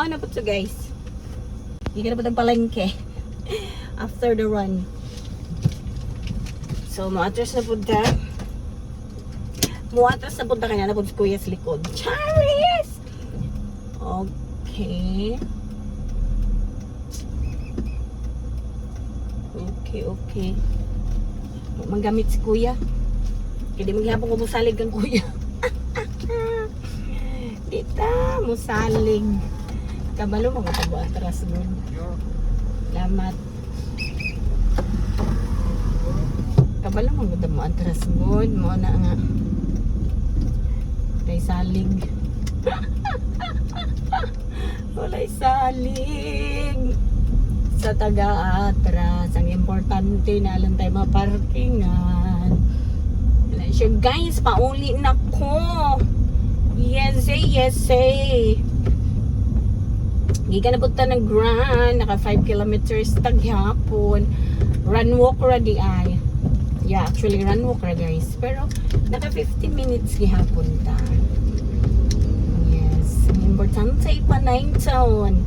Mao na po to, guys. Hindi ka na po tag palengke after the run. So, mo-atras na po ta. Mo-atras na po ta kaya na po si kuya sa likod. Charis! Okay. Okay. Manggamit si kuya. Kaya di maghapon ko musalig kang kuya. Di ta, musalig. Kabalo mga tabo atras mo. Salamat. Kabalo mga tabo atras mo. Mo na nga. Kay salig. Walay salig. Sa taga-atras. Ang importante na alam tayo maparkingan. Wala siya. Guys, pauli na ko. Yes, eh, yes, eh. Gikan na punta ng Grand, naka 5 kilometers taghapon. Run walk ra di ay. Yeah, actually run walk ra, guys. Pero naka 50 minutes gihapon ta. Yes, ang importante pa 9 taon.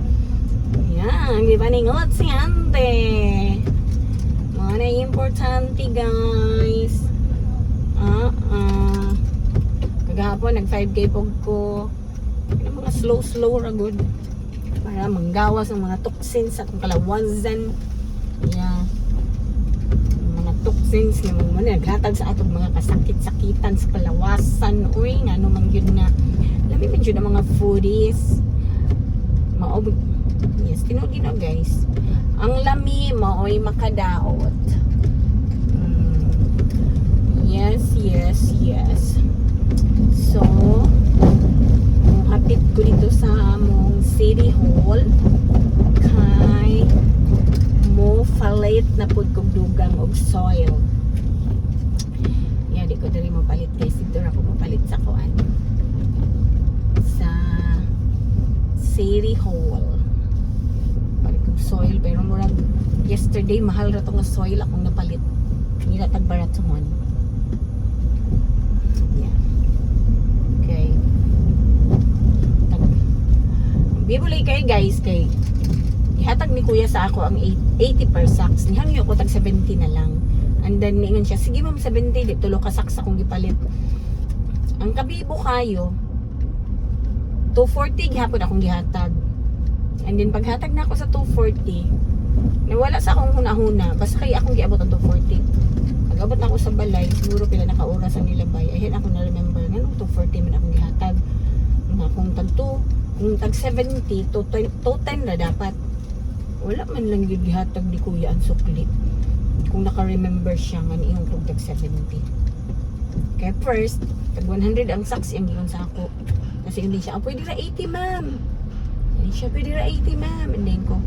Yan, di ba ningot si ante? Mga na importante, guys. Ah, ah. Kagahapon nag 5K pog ko. Yung mga slow slow ra good. Para manggawas ang mga toxins sa atong kalawasan. Yeah. Yung mga toxins nga mga naghatag sa atong mga kasakit-sakitan sa kalawasan. Uy, ngano man gyud nga. Lami man jud ang mga foodies. Mao, yes, tinuod gyud na, guys. Ang lami maoy makadaot. Yes. So, hapit ko dito sa among City Hall kay mo palit na pud kog dugang og soil. Yeah, di ko diri mo palit, guys. Dito ra ko mopalit sa kuan. Sa City Hall. Palit kog soil pero murag yesterday mahal ra to nga soil akong napalit. Nila tag baratongon. Yeah. Okay. Tag Bibulay kay, guys, kay ihatag ni kuya sa ako ang 80 per sacks. Nihangyo ko tag 70 na lang. And then niingon siya, "Sige ma'am, 70, di tulo ka sacks akong gipalit." Ang kabibo kayo, 240 gihapon akong gihatag. And then paghatag na ako sa 240, nawala sa akong huna-huna, basta kay akong giabot ang 240. Pag-abot na ako sa balay, siguro pila na ka oras ang nilabay. Ayun ako na remember, nganong 240 man akong gihatag? Nga kung tag 2, kung tag 70 to 210 na dapat. Wala man lang gyud gihatag ni kuya ang sukli. Kung naka-remember siya nga niingon kog tag 70. Kaya first, tag 100 ang sacks ang giingon sa ako. Kasi hindi siya, "Ah, pwede ra 80, ma'am." Hindi siya, "Pwede ra 80, ma'am." And then ko,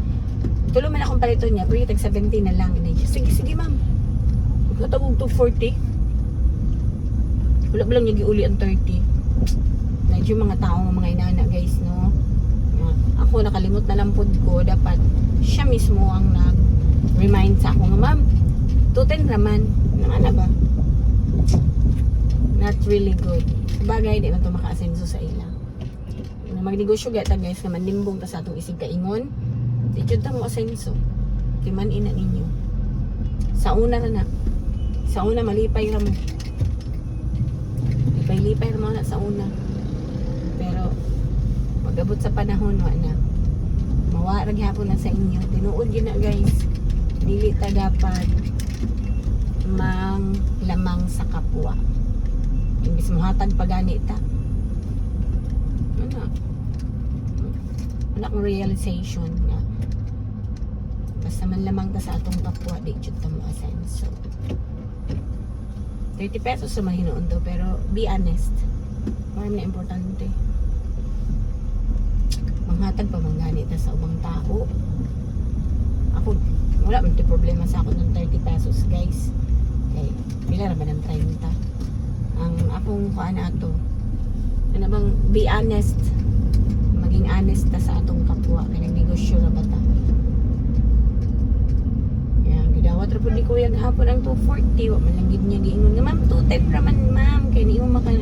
tulo man akong paliton niya, pwede tag 70 na lang. And then siya, "Sige, sige ma'am." Pagkatawag 240, wala ba lang niya giuli ang 30. Medyo mga tao, mga inana, guys, no? Nga, ako nakalimot na lang pod ko, dapat siya mismo ang nag-remind sa ako nga, "Ma'am, 210 raman." Nga na ba? Not really good. Sabagay, di man to maka-asenso sa ila. Nga magnegosyo gata, guys, nga manlimbong ta sa atong isig kaingon. Di jud ta mo asenso. Timan ina ninyo. Sa una ra na. Sa una malipay ra mo. Lipay-lipay ra mo na sa una. Pero pag-abot sa panahon, wa na. Mawa ra gihapon na sa inyo. Tinuod gyud na, guys. Dili ta dapat mang lamang sa kapwa. Imbis mohatag pa gani ta. Ano? Ano akong realization nga basta man lamang ta sa atong kapwa, di jud ta mo asenso. 30 pesos naman hinuon to, pero be honest. Marami na importante. Manghatag pa man gani ta sa ubang tao. Ako, wala man to problema sa ako ng 30 pesos, guys. Kay pila ra ba ng 30? Ang akong kuan ato. Ano bang be honest. Maging honest ta sa atong kapwa kay nagnegosyo ra ba ta. Yan, gidawat ra pud ni kuya gahapon ang 240, wa man lang gid niya giingon nga, "Ma'am, 210 ra man, ma'am," kay niimo maka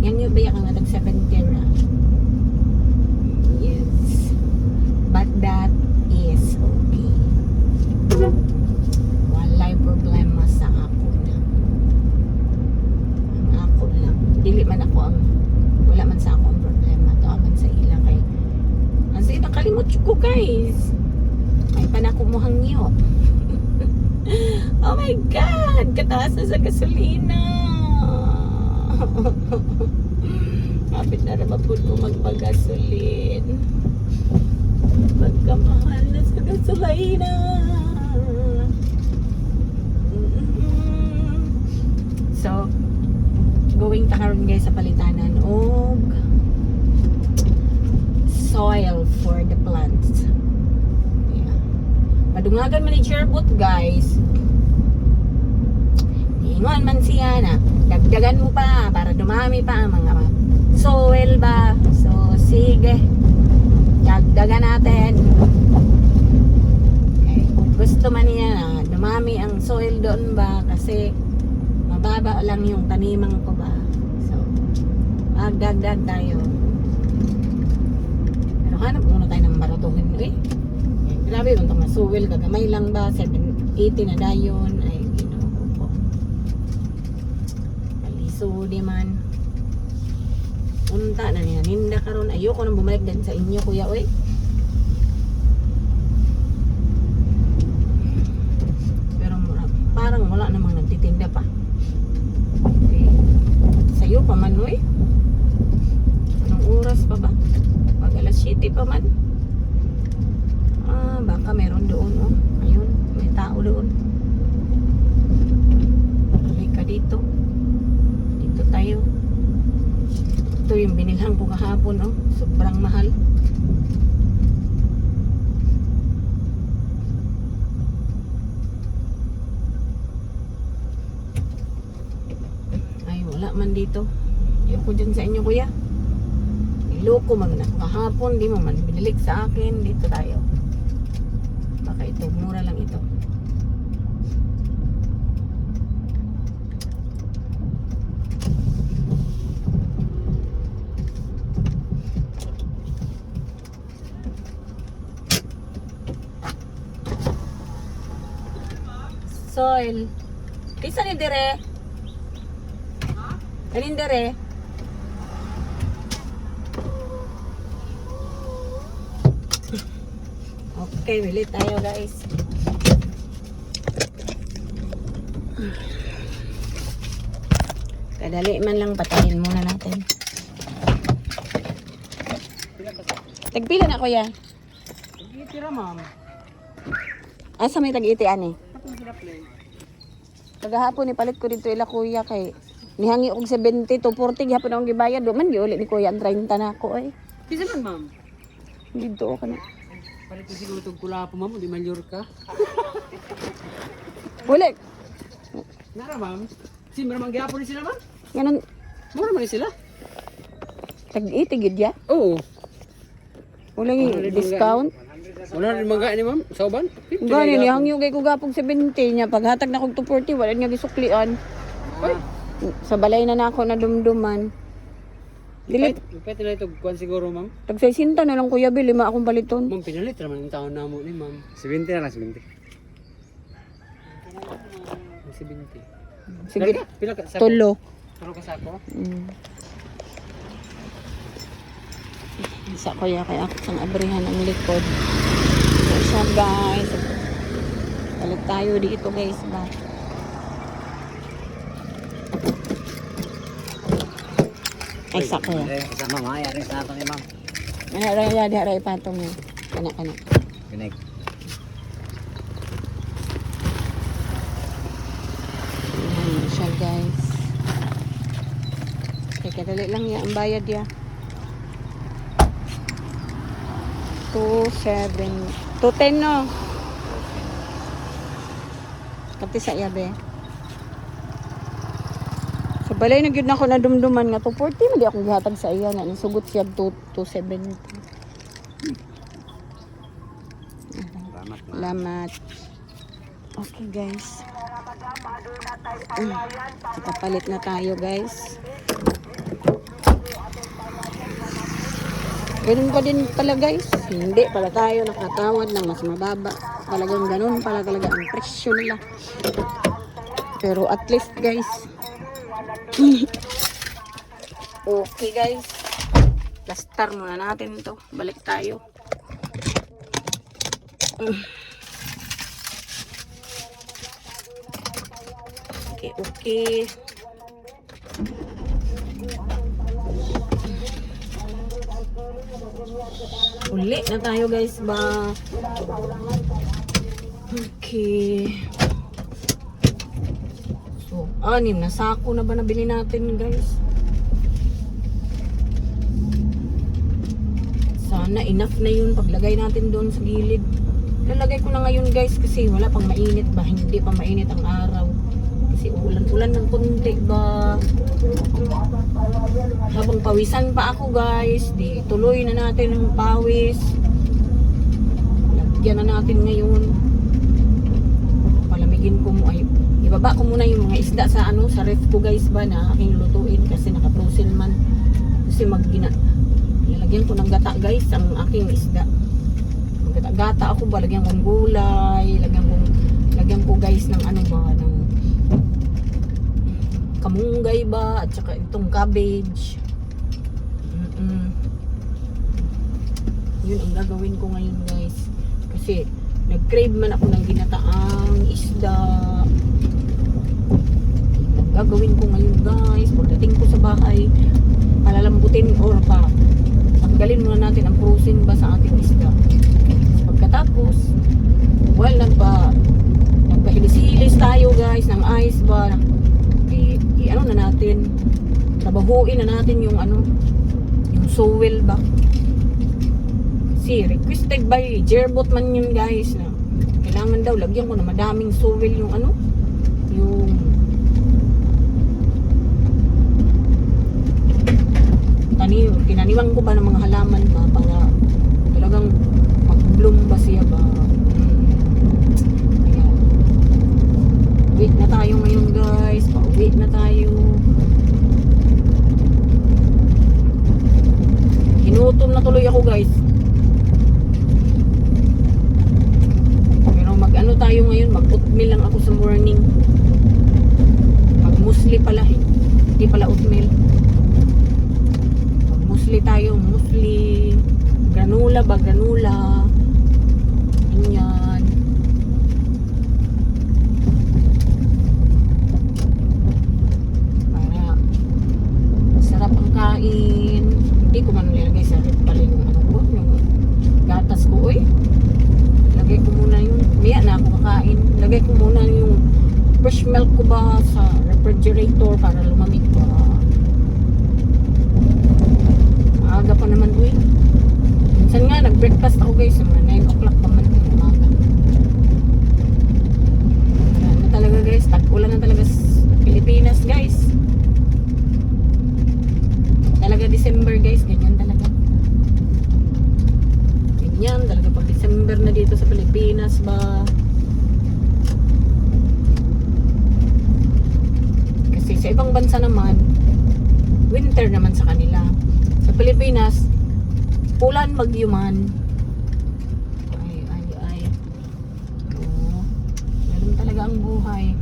yang ba ka nga tag 70 ra. Yes. Kamot ko, guys. May pa na kumuhangyo. Oh my God! Kataas na sa gasolina. Kapit na rin po ko magpagasolin. Pagkamahal na sa gasolina. So, going ta karon, guys, sa palitanan og soil for the plants. Yeah. Madungagan man ni Cherbot, guys. Ingon man siya na dagdagan mo pa para dumami pa ang mga soil ba. So sige. Dagdagan natin. Okay. Gusto man niya na dumami ang soil doon ba kasi mababa lang yung tanimang ko ba. So magdagdag tayo. Pero hanap muna tayo ng baratuhin eh. Eh, grabe yung itong masuwil, kagamay lang ba, 780 na dayon, ay Ginoo ko. Kaliso di man. Unta na niya, ninda karon. Ayoko nang bumalik din sa inyo, kuya, oy. Pero parang wala namang nagtitinda pa. Okay. Sayo pa man, oy. Anong oras pa ba? Pag alas 7 pa man. Ah, baka meron doon, oh. Ayun, may tao doon. Halika dito. Dito tayo. Ito yung binilhan ko kahapon, oh. Sobrang mahal. Ay, wala man dito. Ayoko dyan sa inyo, kuya. Niloko man ako kahapon. Di mo man binalik sa akin. Dito tayo. Baka ito, mura lang ito. Soil. Kinsa ni dire? Kanin dire? Okay, bili tayo, guys. Kadali man lang, patayin muna natin. Tagpila na, kuya? Tira, ma'am. Asa may tag-iti ani? Katong sila play. Kagahapon ipalit ko dito ila kuya kay nihangi og 70 to 40 gihapon akong gibayad, do man giuli ni kuya ang 30 na ako ay. Bisa man, ma'am. Dito ka na. Palit ko siguro itong kulapo, ma'am. Di Mallorca. Wala. Nara, ma'am. Si Mara manggihapon ni sila, ma'am. Nganon Mura man ni sila. tag-iti gid ya. Oo. Wala discount. Wala rin mangga ni ma'am. Sa uban? 50 Gani na ni gihapon. hangyo kay ko gapog 70 niya paghatag na kog 240, wala niya gisuklian. Ay. Sa balay na nako na dumduman. Dili Pwede na ito kuan siguro, ma'am. tag 60 na lang, kuya, bili ma akong baliton. Ma'am, pinalit naman ang taon na mo ni ma'am. 70 na lang, 70. Ang 70. Sige, Pila ka sako? tulo. Tulo ka sako? Isa kuya kay ako sang abrihan ang likod. So siya, guys. Balik tayo dito, guys ba. Ay sa kuya. Isa ma'am, ay, ari sa ato ni ma'am. Ana ra ya di ra ipatong niya. Kana kana. Connect. Ayan siya, guys. Kaya kadali lang ya ang bayad ya. 2, 7, 2, 10 no? Kapti sa iya be. Sa balay na gyud na ako nadumduman nga 240 man di akong gihatag sa iya na nasugot siya 2 270. Salamat, ma'am. Salamat. Okay, guys. Ipapalit na tayo, guys. Ganun pa din pala, guys. Hindi pala tayo nakatawad ng mas mababa. Talagang ganun pala talaga ang presyo nila. Pero at least, guys. Okay, guys. Plaster muna natin to. Balik tayo. Okay. Uli na tayo, guys, ba? Okay. So, anim na sako na ba nabili natin, guys? Sana enough na yun paglagay natin doon sa gilid. Lalagay ko na ngayon, guys, kasi wala pang mainit ba? Hindi pa mainit ang araw. Kasi ulan-ulan ng konti ba? Habang pawisan pa ako, guys, di tuloy na natin ang pawis. Lagyan na natin ngayon. Palamigin ko mo ay ibaba ko muna yung mga isda sa ano sa ref ko, guys, ba na aking lutuin kasi naka-frozen man. Kasi maggina lalagyan ko ng gata, guys, ang aking isda. Maggata-gata ako ba, lagyan ko ng gulay, lagyan ko, guys, ng ano ba, ng kamunggay ba at saka itong cabbage. Yun ang gagawin ko ngayon, guys. Kasi nag-crave man ako ng ginataang isda. Yun ang gagawin ko ngayon, guys. Pagdating ko sa bahay, palalambutin or pa tanggalin muna natin ang frozen ba sa ating isda. Pagkatapos, well, nagpahilis-hilis tayo, guys, ng ice ba. I ano na natin, trabahuin na natin yung ano, yung sowel ba. Kasi requested by Jerbot man yun, guys, na kailangan daw lagyan ko na madaming sowel yung ano, yung tanim, tinaniwan ko ba ng mga halaman ba para talagang mag-bloom ba siya ba. Ayan. Wait na tayo ngayon, guys. Pa-uwi na tayo. Ginutom na tuloy ako, guys. Pero mag-ano tayo ngayon, mag-oatmeal lang ako sa morning. Mag-muesli pala eh. Hindi pala oatmeal. Mag-muesli tayo, muesli. Granola ba, granola. Ganyan. Para sarap ang kain. Hindi ko man nilagay sa ref pala yung ano ko, yung gatas ko, oy. Lagay ko muna yun. Maya na ako kakain. Lagay ko muna yung fresh milk ko ba sa refrigerator para lumamig pa. Maaga pa naman, uy. Minsan nga, nag-breakfast ako, guys. Mga 9 o'clock pa man ng umaga. Wala na talaga, guys. Tag-ulan na talaga sa Pilipinas, guys. Talaga December, guys. Ganyan talaga. Ganyan talaga pag December na dito sa Pilipinas ba. Kasi sa ibang bansa naman, winter naman sa kanila. Sa Pilipinas, ulan, bagyo man. Ay, ay, ay. Oo. Ganun talaga ang buhay.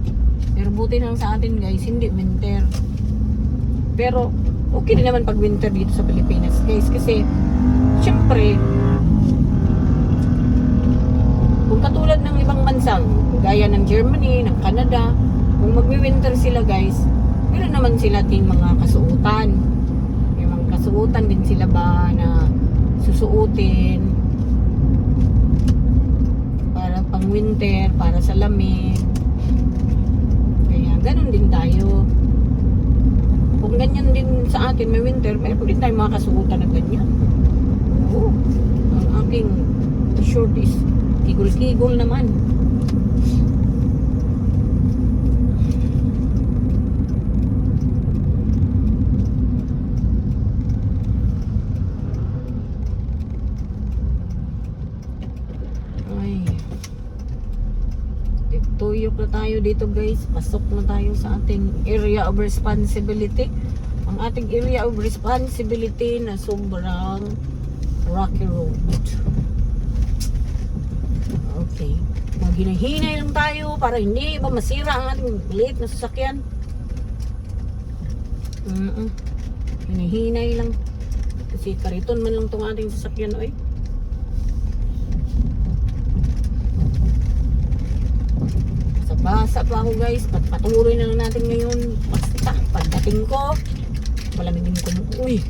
Pero buti lang sa atin, guys, hindi winter. Pero okay din naman pag winter dito sa Pilipinas, guys, kasi syempre kung katulad ng ibang bansa, gaya ng Germany, ng Canada, kung magwi-winter sila, guys, meron naman sila ting mga kasuotan. May mga kasuotan din sila ba na susuotin para pang winter, para sa lamig. Kaya ganun din tayo. Kung ganyan din sa atin may winter, meron din tayong mga kasuotan na ganyan. Oo. Ang aking short is kigol-kigol naman. Ay. Tuyok na tayo dito, guys. Pasok na tayo sa ating area of responsibility. Ang ating area of responsibility na sobrang rocky road. Okay. Maghinahinay lang tayo para hindi ba masira ang ating liit na sasakyan. Hinahinay lang. Kasi kariton man lang tong ating sasakyan, oy. Basa pa ako, guys. Patuloy na lang natin ngayon. Basta, pagdating ko, palamigin ko. Uy,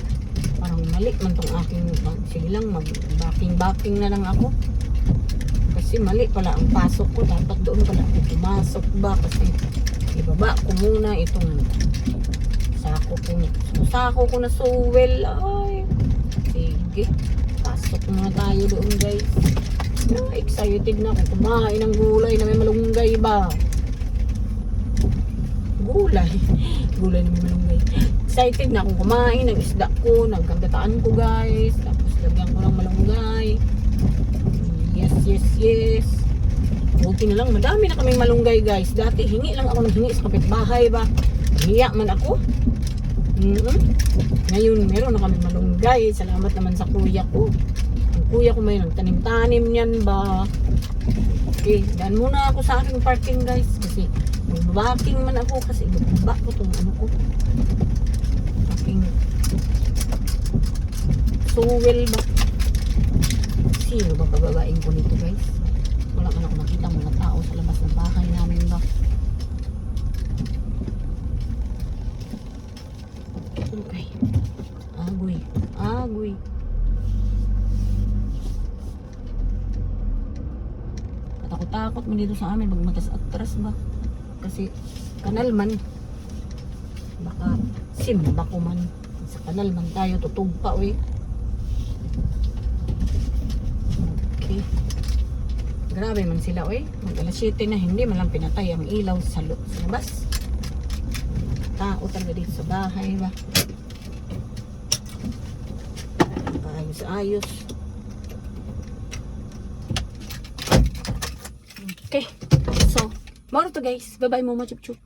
parang mali man tong aking, sige lang, mag backing backing na lang ako. Kasi mali pala ang pasok ko. Dapat doon pala ako pumasok ba? Kasi ibaba ko muna itong sako ko. Sako ko na suwel. Ay, sige. Pasok muna tayo doon, guys. Ah, excited na ako kumain ng gulay na may malunggay ba? Gulay. Gulay na may malunggay. Excited na akong kumain ng isda ko, ng kagataan ko, guys. Tapos lagyan ko ng malunggay. Yes. Buti na lang, madami na kaming malunggay, guys. Dati hingi lang ako ng hingi sa kapitbahay ba. Hiya man ako. Ngayon, meron na kami malunggay. Salamat naman sa kuya ko. Ang kuya ko may nagtanim-tanim niyan ba. Okay, daan muna ako sa aking parking, guys. Kasi mag-backing man ako kasi ibaba ko tong ano ko. Aking suwel ba? Sino ba bababain ko nito, guys? Wala man ako makita mga tao sa labas ng bahay namin ba. Okay. Agoy. Agoy. Katakot-takot mo dito sa amin pag matas atras ba? Kasi kanal man. Baka simba ko man. Sa kanal man tayo tutugpa, uy. Okay. Grabe man sila, uy. Mag alas 7 na, hindi man lang pinatay ang ilaw sa labas. Tao talaga dito sa bahay ba. Ayos-ayos. Okay. So, mao to, guys. Bye-bye, mama chup chup.